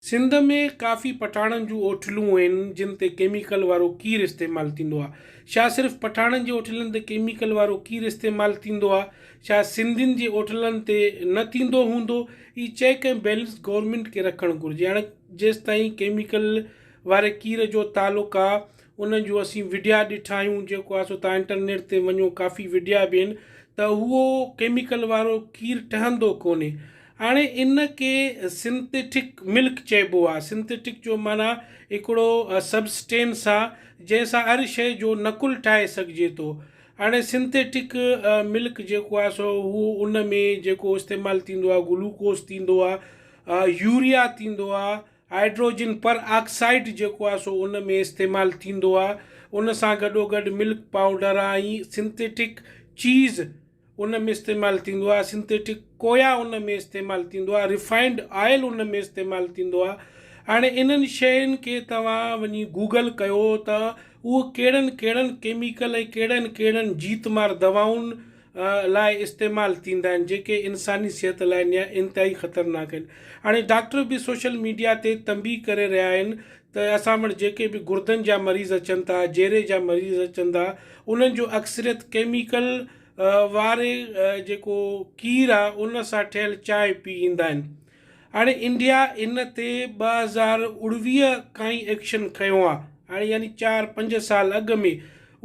سنڌ ۾ ڪافي پٺاڻن جون هوٽلون آهن جن تي ڪيميڪل وارو کير استعمال ٿيندو آهي. ڇا صرف پٺاڻن جي هوٽلن تي ڪيميڪل وارو کير استعمال ٿيندو آهي؟ ڇا سنڌين جي هوٽلن تي نه ٿيندو هوندو؟ هي چيڪ ۽ بيلنس گورنمينٽ کي رکڻ گهرجي. هاڻي جيستائين ڪيميڪل واري کير جو تعلق آهي ان جو اسين وڊيا ڏٺا آهيون جيڪو آهي سو تان انٽرنيٽ تي وڃو ڪافي وڊيا به آهن ته اهو ڪيميڪل وارو کير ٺهندو ڪونهي. هاڻي ان کي سنٿيٽڪ ملڪ چئبو آهي. سنٿيٽڪ جو معنيٰ هڪڙو سبسٽينس آهي جنهن سان هر شيء جو نقل ٺاهي سگهجي ٿو. هاڻي سنٿيٽڪ ملڪ جيڪو آهي سو هو ان ۾ جيڪو استعمال ٿيندو آهي گلوڪوز ٿيندو آهي، يوريا ٿيندو آهي، هائيڊروجن پر آڪسائيڊ جيڪو آهي سو ان ۾ استعمال ٿيندو آهي. ان سان گڏوگڏ ملڪ پائوڊر ۽ سنٿيٽڪ چيز ان ۾ استعمال ٿيندو آهي سنٿيٽڪ ڪويا ان ۾ استعمال ٿيندو آهي ريفائنڊ آئل ان ۾ استعمال ٿيندو آهي هاڻي انهن شين کي توهان وڃي گوگل ڪيو ته اهو ڪهڙن ڪهڙن ڪيميڪل ۽ ڪهڙن ڪهڙن جيت مار دوائن لاء استعمال ٿيندا آهن جيڪي انساني صحت لاء انتهائي خطرناڪ آهن هاڻي ڊاڪٽر به سوشل ميڊيا تي تنبيهه ڪري رهيا آهن ته اسان وٽ جيڪي به گردن جا مريض اچن ٿا جيري جا مريض اچن ٿا انهن جو اڪثريت ڪيميڪل واري جيڪو کير آ ان سان ٺهيل چانهه پي ايندا آهن هاڻي انڊيا ان تي 2019 کان ئي ايڪشن کنيو آ هاڻي يعني چار پنج سال اڳ ۾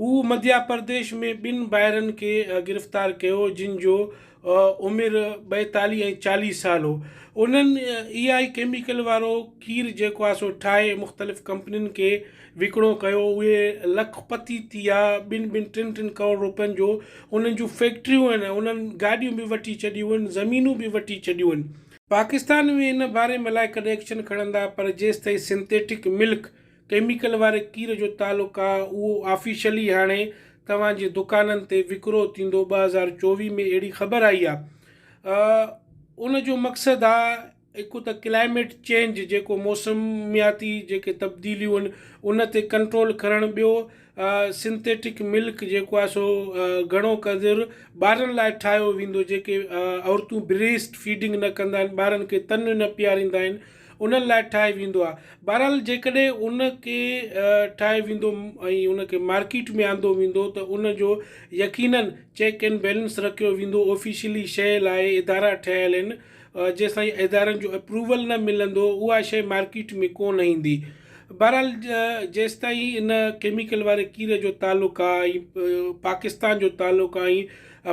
هو مڌيا پرديش ۾ ٻن ڀائرن کي گرفتار ڪيو جن جو عمر 42 ۽ 40 سال هو. انهن اها ئي ڪيميڪل وارو کير جيڪو آهي سو ٺاهي مختلف ڪمپنين کي وڪڻو ڪيو. اهي لک پتي ٿي ويا، ٻن ٻن ٽن ٽن ڪروڙ روپين جو انهن جون فيڪٽريون آهن، انهن گاڏيون به وٺي ڇڏيون آهن، زمينون به وٺي ڇڏيون آهن. پاڪستان ۾ ان باري ۾ الائي ڪڏهن ايڪشن کڻندا پر جيستائين سنٿيٽڪ ملڪ ڪيميڪل واري کير جو تعلق آ اهو آفيشلي هاڻي توهان جي دڪانن تي وڪرو ٿيندو 2024 ۾ اهڙي خبر آئي آ ان جو مقصد آ هڪ ته ڪلائميٽ چينج جيڪو موسمياتي جيڪي تبديليون آهن ان تي ڪنٽرول ڪرڻ ٻيو سنٿيٽڪ ملڪ جيڪو آ سو گهڻو قدر ٻارن لاء ٺاهيو ويندو جيڪي عورتون بريسٽ فيڊنگ نه ڪندا آهن ٻارن کي تن نه پياريندا آهن انهن لاء ٺاهي ويندو آهي. بهرحال جيڪڏهن ان کي ٺاهي ويندو ۽ ان کي مارڪيٽ ۾ آندو ويندو ته ان جو يقينن چيڪ اينڊ بيلنس رکيو ويندو آفيشلي شيء لاء ادارا ٺهيل آهن جيستائين ادارن جو اپروول نه ملندو اها شيء مارڪيٽ ۾ ڪونه ايندي بهرحال جيستائين ان ڪيميڪل واري کير جو تعلق آهي ۽ پاڪستان جو تعلق آهي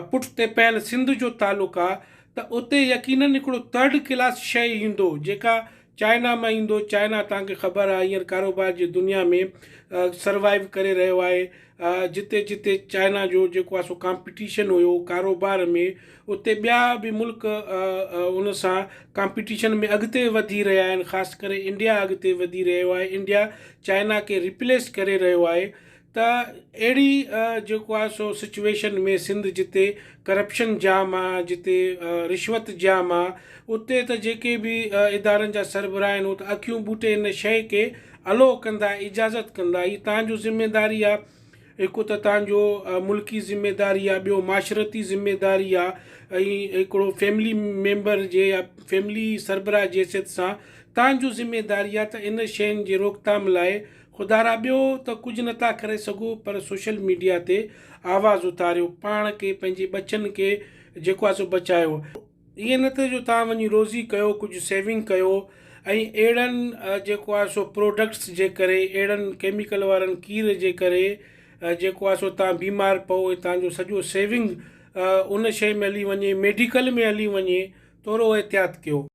۽ پٺتي پيل سنڌ جو تعلق آهي ته اتي يقينن هڪڙو ٿرڊ ڪلاس شيء ايندو جيڪا چائنا مان ايندو، چائنا توهان کي خبر آهي هينئر ڪاروبار جي دنيا ۾ سروائيو ڪري رهيو آهي جتي جتي چائنا جو جيڪو آهي سو ڪامپيٽيشن هيو ڪاروبار ۾ اتي ٻيا به ملڪ ان سان ڪامپيٽيشن ۾ اڳتي وڌي رهيا آهن خاص ڪري انڊيا اڳتي وڌي رهيو آهي انڊيا چائنا کي ريپليس ڪري رهيو آهي ته اهڙي جيڪو آهي سو سچويشن ۾ سنڌ جتي ڪرپشن جام آ جتي رشوت جام آ اتي ته جيڪي به ادارن جا سربراهه آهن هو ته اکيون ٻوٽي ان شيء کي الو ڪندا اجازت ڪندا هي تان جو ذميداري آ هڪ ته تان جو ملڪي ذميداري آ ٻيو معاشرتي ذميداري آ ۽ هڪڙو فيملي ميمبر جي يا فيملي سربراهه جي حيثيت سان تان جو ذميداري آ ته ان شين جي روڪٿام لاء خدارا ٻيو ته ڪجهه نٿا ڪري سگهو پر سوشل ميڊيا تي آواز اٿاريو پاڻ کي پنهنجي ٻچن کي جيڪو آهي سو بچايو. ائين نه ٿئي جو توهان وڃي روزي ڪيو ڪجهه سيونگ ڪيو ۽ اهڙن جيڪو آهي سو پروڊڪٽس جي ڪري اهڙن ڪيميڪل وارن کير جي ڪري جيڪو آهي سو توهان بيمار پئو ۽ توهان جو سڄو سيونگ ان شيء ۾ هلي وڃي ميڊيڪل ۾ هلي وڃي ٿورو احتياط ڪيو.